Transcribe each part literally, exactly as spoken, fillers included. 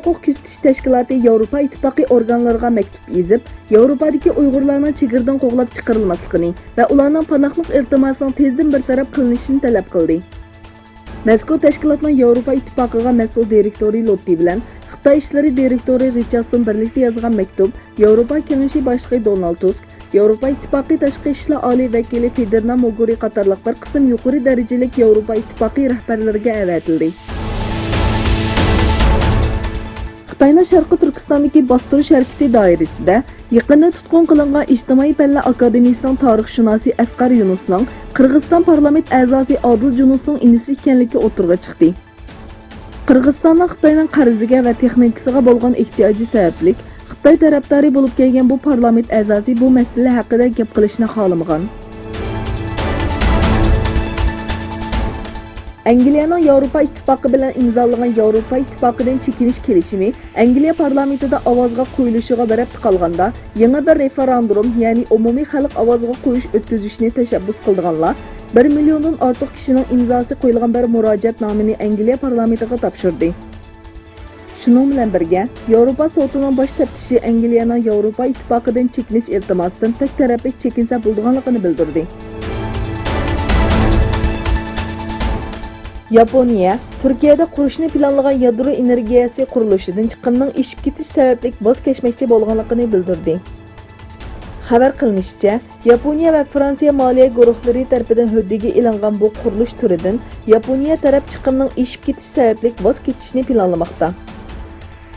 ھوقۇق كۆزىتىش تەشكىلاتى ياۋروپا ئىتتىپاقى ئورگانلىرىغا مەكتۇپ يېزىپ، ياۋروپادىكى ئۇيغۇرلارنىڭ چېگرىدىن قوغلاپ چىقىرىلماسلىقىنى ۋە ئۇلارنىڭ پاناھلىق ئىلتىماسىنىڭ تېزدىن بىر تەرەپ قىلىنىشىنى تەلەپ قىلدى. مەزكۇر تەشكىلاتنىڭ ياۋروپا ئىتتىپاقىغا مەسئۇل دىرېكتورى لوتتى بىلەن خىتاي ئىشلىرى دىرېكتورى رىچاردسون بىرلىكتە يازغان مەكتۇپ ياۋروپا كېڭىشى باشلىقى دونالد تۇسك، ياۋروپا ئىتتىپاقى تاشقى ئىشلار ئالىي ۋەكىلى فېدېرنا موگېرى قاتارلىق بىر قىسىم يۇقىرى دەرىجىلىك ياۋروپا ئىتتىپاقى رەھبەرلىرىگە ئەۋەتىلدى. خىتاينىڭ شەرقىي تۈركىستاندىكى باستۇرۇش ھەرىكىتى دائىرىسىدە يېقىندا تۇتقۇن قىلىنغان ئىجتىمائىي پەنلەر ئاكادېمىيىسىنىڭ تارىخشۇناسى ئەسقەر يۇنۇسنىڭ قىرغىزىستان پارلامېنت ئەزاسى ئادىل جۇنۇسنىڭ ئىنىسى ئىكەنلىكى ئوتتۇرىغا چىقتى. قىرغىزىستاننىڭ خىتاينىڭ قەرزىگە ۋە تېخنىكىسىغا بولغان ئېھتىياجى سەۋەبلىك، خىتاي تەرەپدارى بولۇپ كەلگەن بۇ پارلامېنت ئەزاسى بۇ مەسىلە ھەققىدە گەپ قىلىشنى خالىمىغان. ئەنگلىيەنىڭ ياۋروپا ئىتتىپاقى بىلەن ئىمزالىغان ياۋروپا ئىتتىپاقىدىن چېكىنىش كېلىشىمى ئەنگلىيە پارلامېنتىدا ئاۋازغا قويۇلۇشىغا بىر ھەپتە قالغاندا، يېڭى بىر رېفېراندۇم، يەنى ئومۇمىي خەلق ئاۋازىغا قويۇش ئۆتكۈزۈشنى تەشەببۇس قىلىدىغانلار بىر مىليوندىن ئارتۇق كىشىنىڭ ئىمزاسى قويۇلغان بىر مۇراجىئەتنامىنى ئەنگلىيە پارلامېنتىغا تاپشۇردى. شۇنىڭ بىلەن بىرگە، ياۋروپا سوتىنىڭ باش تەپتىشى ئەنگلىيەنىڭ ياۋروپا ئىتتىپاقىدىن چېكىنىش ئىلتىماسىدىن تەك تەرەپلىك چېكىنسە بولىدىغانلىقىنى بىلدۈردى. ياپونىيە تۈركىيەدە قۇرۇشنى پىلانلىغان يادرو ئېنېرگىيەسى قۇرۇلۇشىدىن چىقىمنىڭ ئېشىپ كېتىش سەۋەبلىك ۋاز كەچمەكچى بولغانلىقىنى بىلدۈردى. خەۋەر قىلىنىشىچە، ياپونىيە ۋە فرانسىيە مالىيە گۇرۇھلىرى تەرىپىدىن ھۆددىگە ئېلىنغان بۇ قۇرۇلۇش تۈرىدىن ياپونىيە تەرەپ چىقىمنىڭ ئېشىپ كېتىشى سەۋەبلىك ۋاز كېچىشنى پىلانلىماقتا.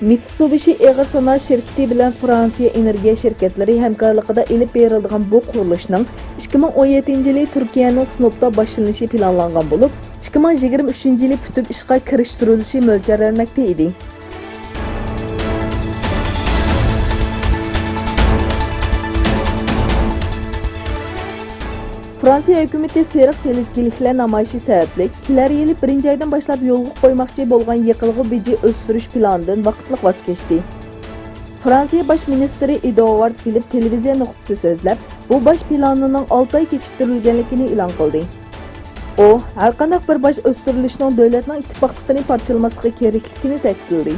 مىتسۇبىشى ئېغىر سانائەت شىركىتى بىلەن فرانسىيە ئېنېرگىيە شىركەتلىرى ھەمكارلىقىدا ئېلىپ بېرىلىدىغان بۇ قۇرۇلۇشنىڭ ئىككى مىڭ ئون يەتتىنچى يىلى تۈركىيەنىڭ سىنوپتا باشلىنىشى پىلانلانغان بولۇپ، ئىككى مىڭ يىگىرمە ئۈچىنچى يىلى پۈتۈپ ئىشقا كىرىشتۈرۈلۈشى مۆلچەرلەنمەكتە ئىدى. فرانسىيە ھۆكۈمىتى سېرىق چېلىكلىكلەر نامايىشى سەۋەبلىك، كېلەر يىلى بىرىنچى ئايدىن باشلاپ يولغا قويماقچى بولغان يېقىلغۇ بېجى ئۆستۈرۈش پىلانىدىن ۋاقىتلىق ۋاز كەچتى. فرانسىيە باش مىنىستىرى ئېدۇئارد فىلىپ تېلېۋىزىيە نۇقتىسى سۆزلەپ، بۇ باج پىلانىنىڭ ئالتە ئاي كېچىكتۈرۈلگەنلىكىنى ئېلان قىلدى. ئۇ، ھەرقانداق بىر باج ئۆستۈرۈلۈشىنىڭ دۆلەتنىڭ ئىتتىپاقلىقىنى پارچىلىماسلىقى كېرەكلىكىنى تەكىتلىدى.